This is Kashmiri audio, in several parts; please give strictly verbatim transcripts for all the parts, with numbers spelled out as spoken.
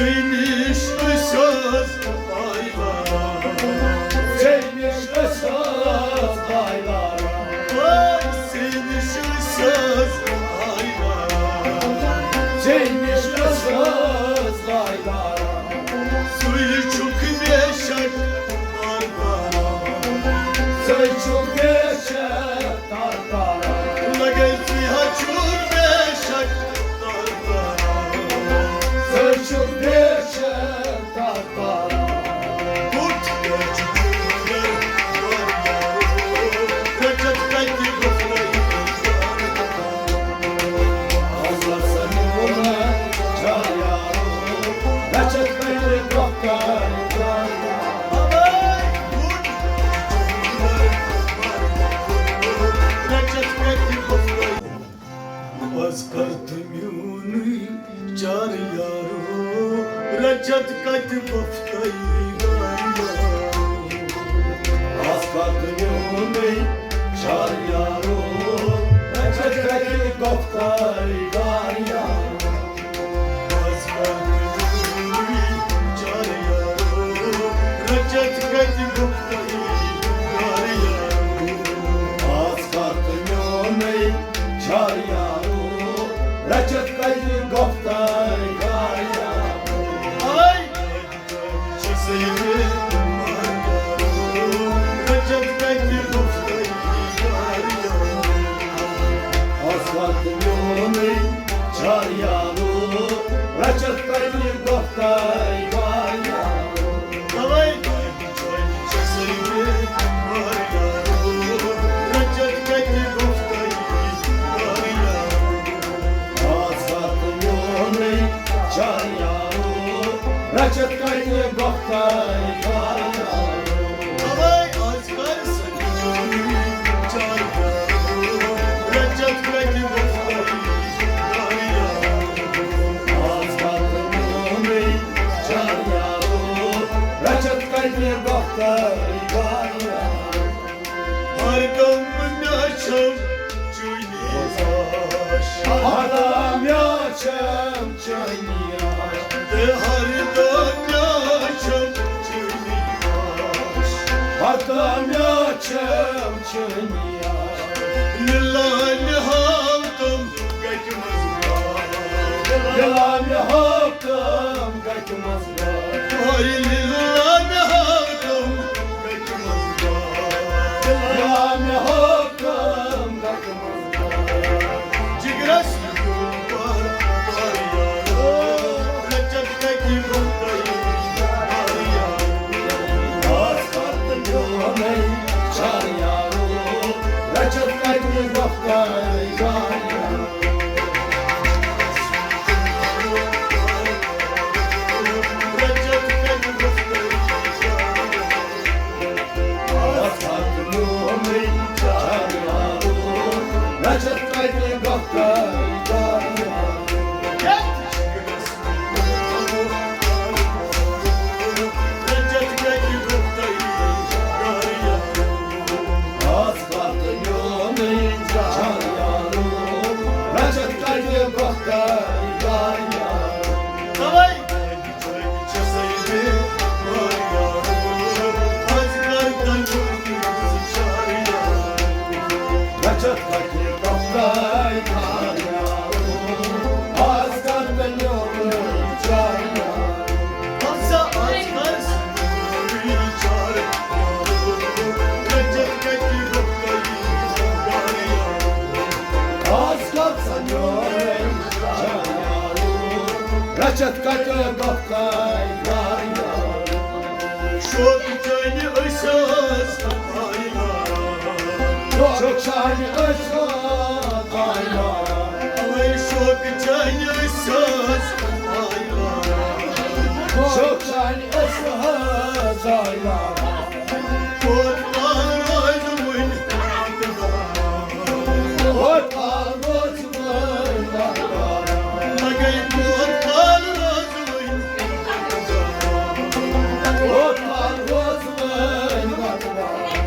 ژےٚ نِش أسۍ حظ آیہِ لاران۔ ژےٚ نِش أسۍ حظ آیہِ لاران۔ ژےٚ نِش أسۍ حظ آیہِ لاران۔ ژےٚ نِش أسۍ حظ آیہِ لاران۔ ژٕے چھُکھ بے شک تر تاران۔ ژٕے چھُکھ بے شک تر تاران۔ لگے ژٕے حظ چھُکھ بے شک تر تاران۔ ژٕے چھُکھ بے شک تر تاران۔ بُتھ کَتہِ چھُ چُنر واریاہو، رٔٹِتھ کَتہِ گُفتَے یارو۔ حضرت سمیع اللہ چھا یارو، رٔٹِتھ کَتہِ گُفتَے یارو۔ رٔٹِتھ کَتہِ گُفتَے اذکار تہٕ میونٕے چار یارو، رٔٹِتھ کَتہِ گُفتَے یارو۔ اذکار تہٕ میونٕے چار یارو، رٔٹِتھ کَتہِ گُفتَے یارو۔ اذکار تہٕ میونٕے چار یارو، رٔٹِتھ کَتہِ گُفتَے یارو۔ اذکار تہٕ میونٕے چار یارو، رٔٹِتھ کَتہِ گُفتَے یارو۔ آے! چھِ سیدِ مہربانو، رٔٹِتھ کَتہِ گُفتَے یارو۔ اذکار تہٕ میونٕے چار یارو، رٔٹِتھ کَتہِ گُفتَے یارو۔ اوے! ہر دم مےٚ چھم چٲنی آش۔ ہر دم مےٚ چھم چٲنی آش۔ تہٕ ہر دم مےٚ چھم چٲنی آش۔ ہر دم مےٚ چھم چٲنی آش۔ لیلہ مےٚ ہاو تم گَٹہِ منٛز گاش۔ لیلہ مےٚ ہاو تم گَٹہِ منٛز گاش۔ ہاے لیلہ مےٚ ہاو تم گَٹہِ منٛز گاش۔ لیلہ مےٚ ہاو تم گَٹہِ منٛز گاش۔ جگرس رچتھ کتہِ گۄپھتاے گایا۔ شوق چانہِ أسۍ حظ آیہِ لاران۔ شوق چانہِ أسۍ حظ آیہِ لاران۔ اوے شوق چانہِ أسۍ حظ آیہِ لاران۔ شوق چانہِ أسۍ حظ آیہِ لاران۔ کوت کال روزِ وُنہِ وقت داران۔ کوت کال روزِ وُنہِ وقت داران۔ مگر کوت کال روزِ وُنہِ وقت داران۔ کوت کال روزِ وُنہِ وقت داران۔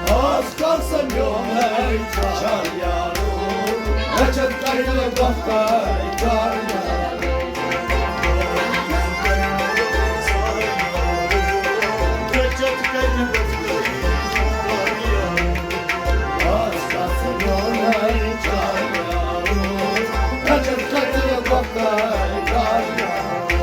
آز کر رچھتھ کتہِ گۄپتاے کر یارو۔ رچھتھ کتہِ گۄپتاے کر یارو۔ آز کتھ میونٕے چار یارو۔ رچھتھ کتہِ گۄپتاے کر یارو۔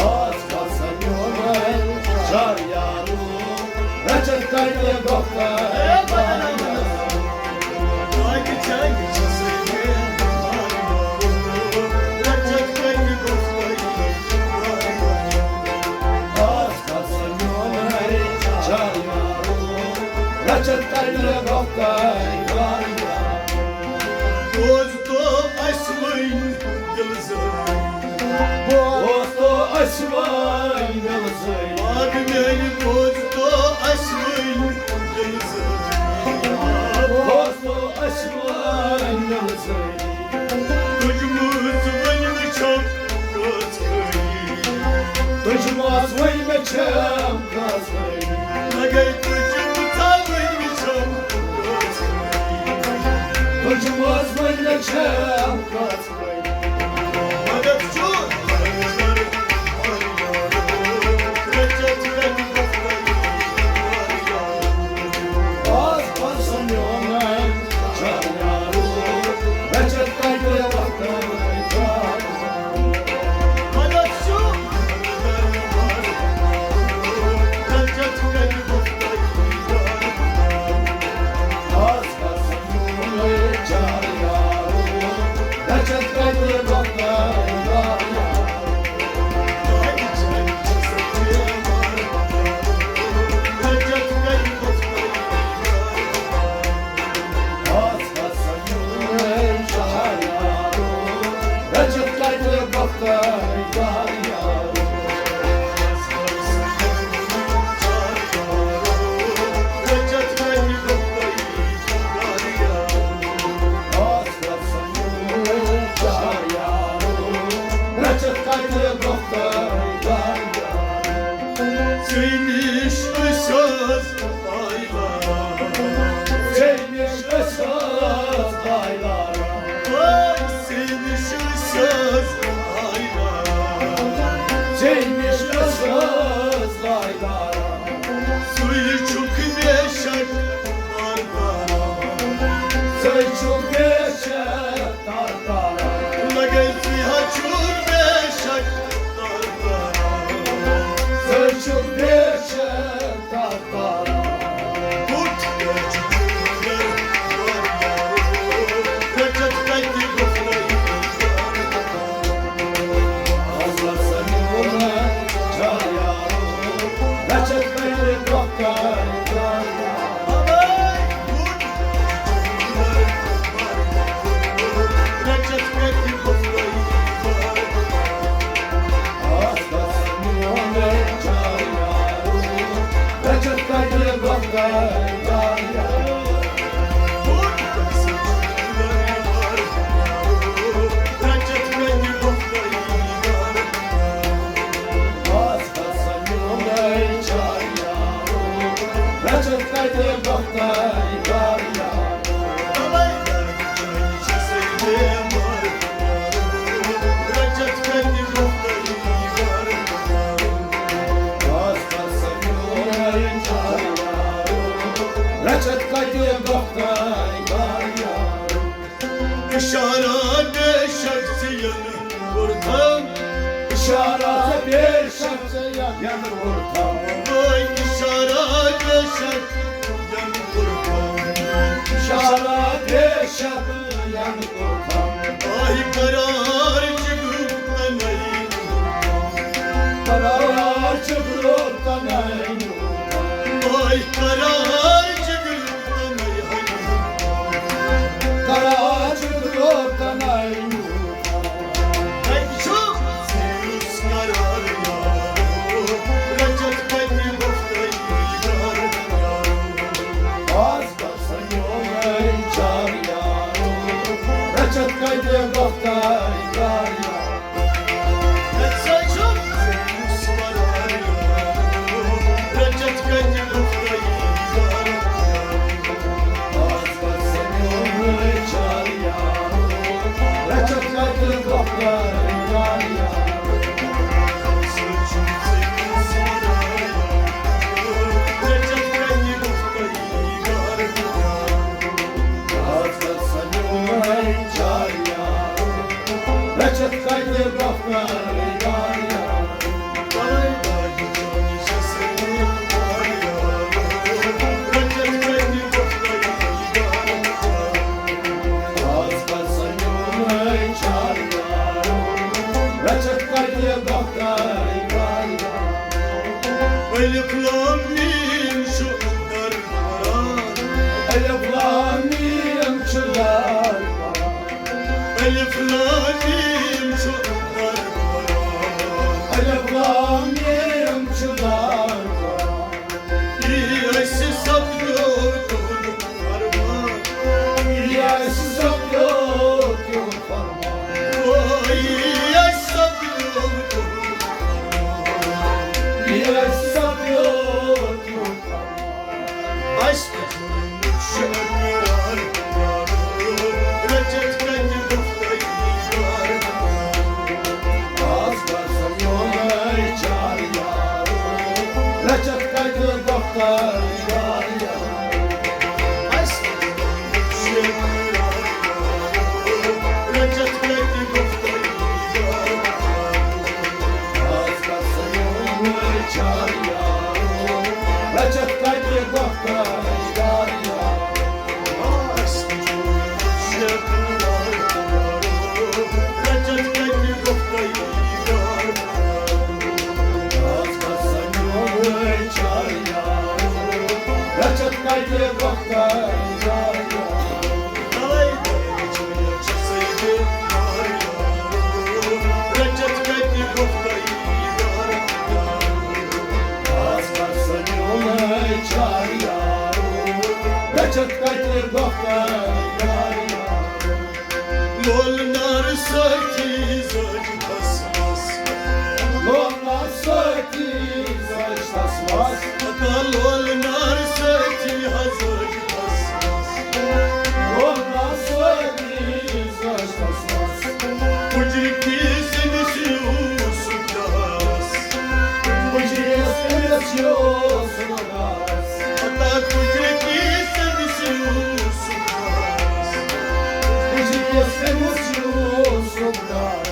آز کتھ میونٕے چار یارو۔ رچھتھ کتہِ گۄپتاے کر یارو۔ رچھتھ کتہِ گۄپتاے کر یارو۔ بوز تو اسہِ وۄنۍ دِلہٕ زٲری۔ بوز تو اسہِ وۄنۍ دِلہٕ زٲری۔ باغ میانہِ بوز تو اسہِ وۄنۍ دِلہٕ زٲری۔ بوز تو اسہِ وۄنۍ دِلہٕ زٲری۔ تُجمٕژ وۄنۍ وٕچھو کٔژ ؤری۔ تُجمٕژ وۄنۍ مےٚ چھم کٔژ ؤری۔ مگر تُجمٕژ وۄنۍ وٕچھو کٔژ ؤری۔ تُجمٕژ وۄنۍ مےٚ چھم کٔژ ؤری۔ مگر چھُ رٔچھِتھ رٔچھِتھ آز پَتہٕ سُہ میون چار یارو، رٔچھِتھ کَتہِ وقتَن۔ مگر چھُ رٔچھِتھ کَتہِ وقتَن۔ آز پَتہٕ سُہ میون چار یارو، رٔچھِتھ کَتہِ وقتَن۔ ژےٚ نِش أسۍ حظ آیہِ لاران۔ ژےٚ نِش أسۍ حظ آیہِ لاران۔ ژےٚ نِش أسۍ حظ آیہِ لاران۔ ژےٚ نِش أسۍ حظ آیہِ لاران۔ ژٕے چھُکھ بے شک تار تاران۔ ژٕے چھُکھ بے شک تار تاران۔ مگر ژٕے حظ چھُکھ بے شک تار تاران۔ ژٕے چھُکھ بے شک تار تاران۔ بُتھ کٔرِتھ چھُ جوٗنیر واریاہ۔ رٔچھِتھ کَتہِ گوٚژھ نہٕ یار۔ رٔچھِتھ کَتہِ گۄپتاے کر یارو۔ اِشارہ بے شک ژےٚ یَنہٕ کوٚرتھم۔ اِشارہ بے شک ژےٚ یَنہٕ کوٚرتھم۔ وٲے اِشارہ بے شک یَنہٕ کوٚرتھم۔ اِشارہ بے شک یَنہٕ کوٚرتھم۔ آہہِ قرار جِگرُک تَنَے۔ قرار جِگرُک تَنَے۔ آہہِ قرار جِگرُک تَنَے۔ قرار جِگرُک تَنَے۔ کَتہِ چھُ ژیٖرِس قرار یارو؟ رٔچھِتھ کَتہِ گوٚو تۄہہِ یار یارو؟ آز کَتھ سَنیو نَے چار یارو؟ رٔچھِتھ کَتہِ گوٚو تۄہہِ یار یارو؟ الف لام میم چھُ درد قرار۔ الف لام میم چھُ درد قرار۔ الف لام میم چھُ درد قرار۔ یی اَسہِ سپدیو تُہُنٛد فرمان۔ یی اَسہِ سپدیو تُہُنٛد فرمان۔ او، یی اَسہِ سپدیو تُہُنٛد فرمان۔ یی اَسہِ سپدیو تُہُنٛد فرمان۔ اَسہِ لول نار سۭتی زٲج تسمس۔ لول نار سۭتی زٲج تسمس۔ ہتا لول نار سۭتی حظ زٲج تسمس۔ لول نار سۭتی زٲج تسمس۔ پُجرِ کِس أمِس یوٗسف ڈارس۔ پُجرِ کِس أمِس یوٗسف ڈارس۔ ہتا پُجرِ کِس أمِس یوٗسف ڈارس۔ پُجرِ کِس أمِس یوٗسف ڈارس۔